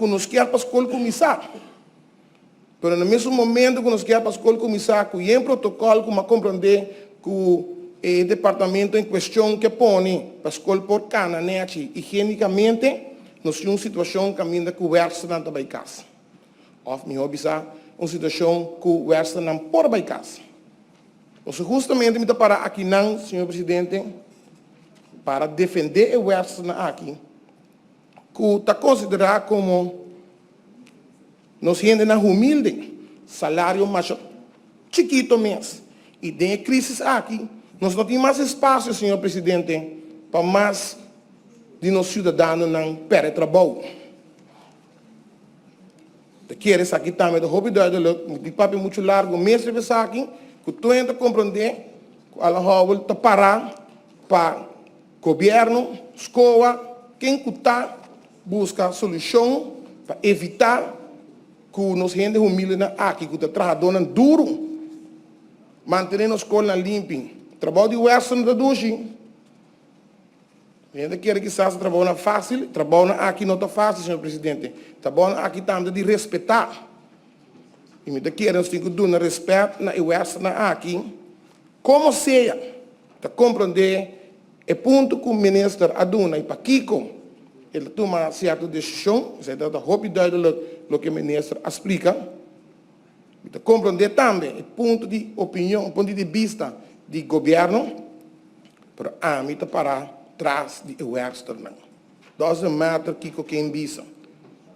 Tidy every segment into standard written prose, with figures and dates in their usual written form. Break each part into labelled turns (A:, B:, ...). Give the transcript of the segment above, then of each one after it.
A: ku nos kier pa skol kuminsá. Pero na mesun momento ku nos kier pa skol kuminsá ku yen protokòl ku m'a komprondé ku e departamento en kuestion ke pone pa skol por kana nèchi higiénikamente, nos tin un situashon kaminda ku wèrsternan ta bai kas. Òf mihó bisa, un situashon ku wèrsternan por bai kas. Pasobra hustamente mi ta para akinan, señor presidente, para defendé e wèrsternan aki ku ta konsiderá komo Nos hendenan humilde, salario masha chikito mes y den e crisis aki nos no tin mas espacio, señor Presidente, pa mas di nos ciudadanonan perde trabou. Ta kere esaki tambe ta hopi duidelijk, mi tin papia mucho largo mes riba esaki, cu tur hende ta comprende cu Alan Howell ta para pa gobierno, scoa, ken cu ta Buska solushon pa evitá ku nos hende humildenan aki ku ta trahadónan duru mantené nos skolnan limpi. Trabou di Western ta dushi. Hende kere kisas trabounan fásil. Trabounan aki no ta fásil, señor presidente. Trabounan aki tambe ta di respetá. I mi ta kere nos tin ku duna respèt na e Westernnan aki. Komo sea, ta komprondé E punto cu minister a duna y pakico el a tuma cierto decision, esey ta hopi duidelijk loke minister a splica. Mi ta comprende tambe e punto di opinion, e punto di bista di gobierno, pero ami ta para tras di e werksternan. Doesn't matter kico ken bisa.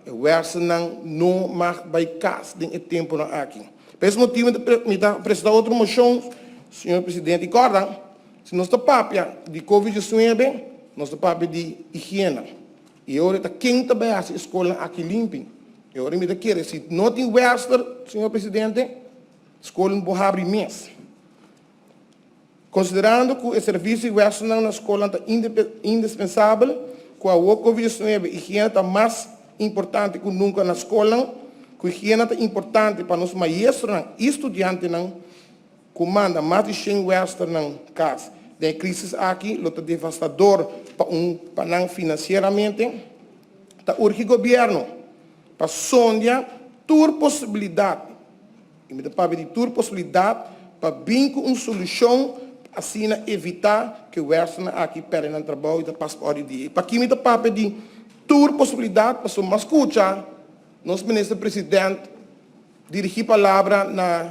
A: E werksternan no mag bay cas den e temponan aki. Pa es motibo mi ta presenta otro mocion, señor presidente, y corda, Si nos ta papia di Covid 19, nos ta papia di higiena. I e ora ta ken ta bai hasi e skolnan aki limpi? E ora mi ta kere si no tin wester, señor presidente, skolnan por habri mes. Konsiderando ku e servisio di westernan na skolnan ta indispensabel, ku awor Covid 19 higiena ta mas importante ku nunka na skolnan, ku higiena ta importante pa nos maestronan i studiantenan, Ku manda mas di shen westernan kas den e krisis aki lo ta devastador pa un pa nan finansieramente. Ta urgi gobièrnu pa sondia tur posibilidat, i mi ta papia di tur posibilidat, pa bin ku un solushon pa asina evitá ku e westernan aki pèrdè nan trabou i ta pas pa ora di dia. I paki mi ta papia di tur posibilidat? Pasobra mi a skucha nos minister president Dirigí palabra na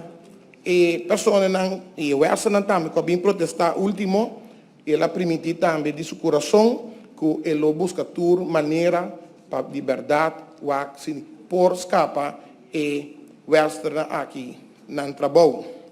A: e personanan i e wèrsanan tambe ku a bin protestá último. El a primintí tambe di su kurason ku e lo buska tur manera pa di bèrdat wak si por skapa e wèrsternan aki nan trabou.